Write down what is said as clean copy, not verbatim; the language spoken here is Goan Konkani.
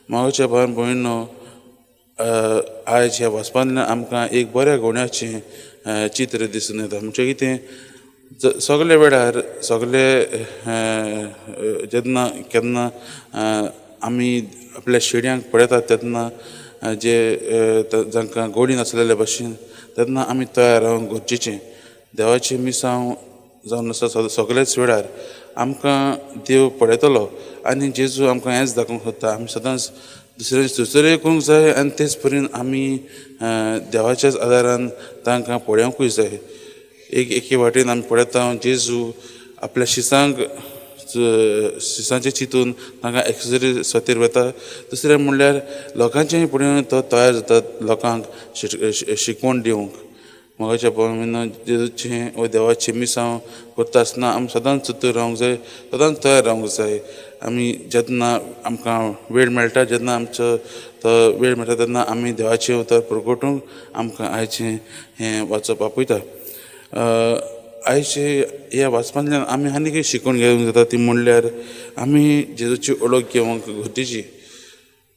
मोगाच्या भाव भयणीनो, आयज ह्या वाचपांतल्यान आमकां एक बऱ्या गुण्याचें चित्र दिसून येता. म्हणजे कितें, सगळे वेळार सगळे जेन्ना केन्ना आमी आपल्या शेड्यांक पळयतात तेन्ना जे जांकां गोडी नासलेले भशेन, तेन्ना आमी तयार रावंक गरजेचें. देवाचें मिसांव जावन आसा सगळेच वेळार आमकां देव पळयतलो आनी जेजू आमकां हेंच दाखोवंक सोदता, आमी सदांच दुसऱ्यांची सुचोवणी करूंक जाय आनी तेच परीन आमी देवाच्याच आदारान तांकां पळोवंकूय जाय. एक एके वाटेन आमी पळयता, जेजू आपल्या शिसांक शिसांचें चिंतून तांकां एक्सरी स्वातेर वता. दुसरें म्हणल्यार लोकांचें पळोवन तो तयार जाता लोकांक शिकवण दिवंक. मोगाच्या भाव, जेजूचें वा देवाचें मिसांव करता आसतना आमी सदांच चतूर रावंक जाय, सदांच तयार रावंक जाय. आमी जेन्ना आमकां वेळ मेळटा, जेन्ना आमचो तो वेळ मेळटा, तेन्ना आमी देवाचें उतर प्रगटूंक आमकां आयचें हें वाचप आपयता. आयचे ह्या वाचपांतल्यान आमी आनी कितें शिकून घेवंक जाता ती म्हणल्यार आमी जेजूची वळख घेवंक गरजेची.